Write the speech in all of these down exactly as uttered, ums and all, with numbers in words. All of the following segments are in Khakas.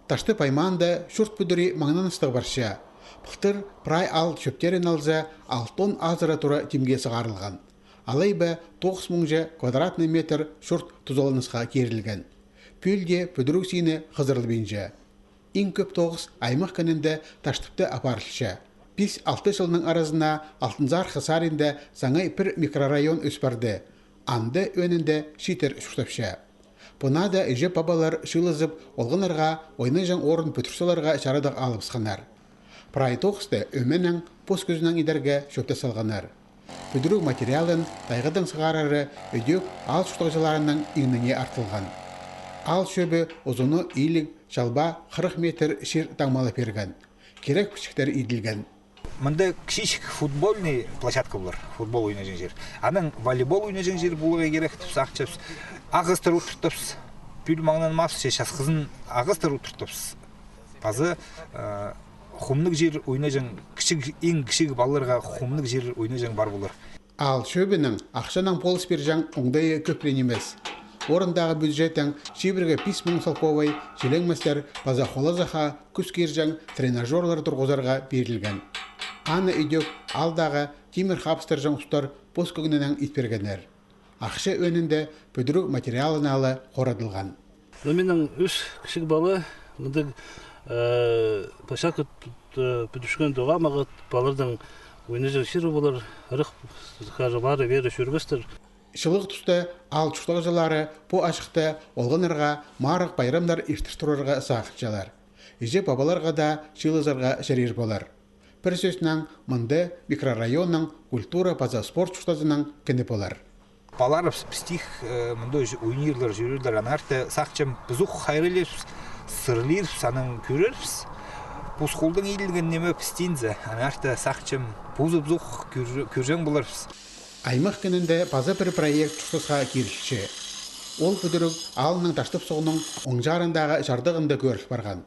Таштып аймаанда чурт пӱдірии маңнаныстығ парча. Пылтыр прай аал чӧптерін алза, алтон азыра тура тимге сығарылған. Алай ба тоғыс муңҷа квадратный метр чурт тузаланысха кирілген. Пӱӱл дее пӱдіріг сині хызырылбинча. Иң кӧп тоғыс аймах кінінде Таштыпта апарылча. Пис-алты чылның аразына Алтынзархы саринда саңай пір микрорайон ӧс парды. Анда ӧӧнінде чииттер чуртапча. Пу нада іҷе-пабалар чыылызып, олғаннарға ойнаҷаң орын пӱдір саларға чарадығ алыбысханнар. Прай тоғысты ӧменең, пос кӱзінең идерге чӧптеп салғаннар. Пӱдіріг материалын тайғадаң сығарары ідӧк аал чуртағҷыларының иңніне артылған. Аал чӧбі узуны илиг, чалба хырых метр чир таңмалап пирген. Кирек пічіктер иділген. Мында кічіҷек футбольный площадка полар, футбол ойнаҷаң чир. Анаң волейбол ойнаҷаң чир поларға кирек тіп сағынчабыс. Ағастар одыртапчабыс. Пӱӱл маңнанмаабыс, че часхызын ағастар одыртапчабыс. Паза, э, хумнығ чир ойнаҷаң, кічіг, иң кічіг палаларға хумнығ чир ойнаҷаң пар полар. Аал чӧбінің ахчанаң полыс пирҷең оңдайы кӧп ле нимес. Орындағы бюджеттең чибіргі пис муң салковай чиленместер паза холазахха кӱс кирҷең тренажёрлар турғызарға пирілген. Аны ідӧк аалдағы тимір хабыстырҷаң устар пос кӧңнінең ит пиргеннер. Ахча ӧӧнінде пӱдіріг материалына ла хорадылған. Ну, минің ӱс кічіг пала, мындағ, э, площадка, э, пӱдірчеткен тоғаа мағат, палаларның ойнаҷаң чирі полар, ырах, хажы пары-пеері чӧрбестер. Чылығ туста аал чуртағҷылары пу ачыхта олғаннарға марығ пайрамнар иртір турарға сағынчалар. Іҷе-пабаларға даа чыылызарға чарир полар. Пір сӧснең, мында микрорайонның культура паза спорт чуртазының кіні полар. Палаларыбыс пістің, э, мында ойнирлар, чӧрерлер, аннаңар та сағынчам, піс ох хайраллирбыс, сырлирбыс, анаң кӧрербіс. Пу холдаң иділген ниме пістіңзі, аннаңар та сағынчам, позыбыс ох кӧр-, кӧрҷең поларбыс. Аймах кінінде паза пір проект чуртасха кирілче. Ол пӱдіріг аалның Таштып суғның оң чарындағы чардығында кӧріл парған.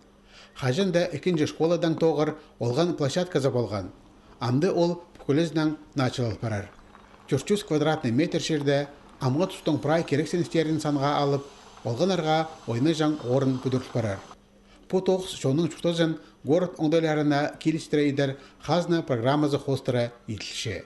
Хаҷан даа ікінҷі школадаң тоғыр олған площадказы полған. Амды ол пӱкӱлезінең начылал парар. Тӧрт чӱс квадратный метр чирде амғы тустың прай кирексіністерін санға алып, олғаннарға ойнаҷаң орын пӱдіріл парар. Пу тоғыс чонның чуртазын город оңдайларына килістіре идер хазна программазы хоостыра иділче.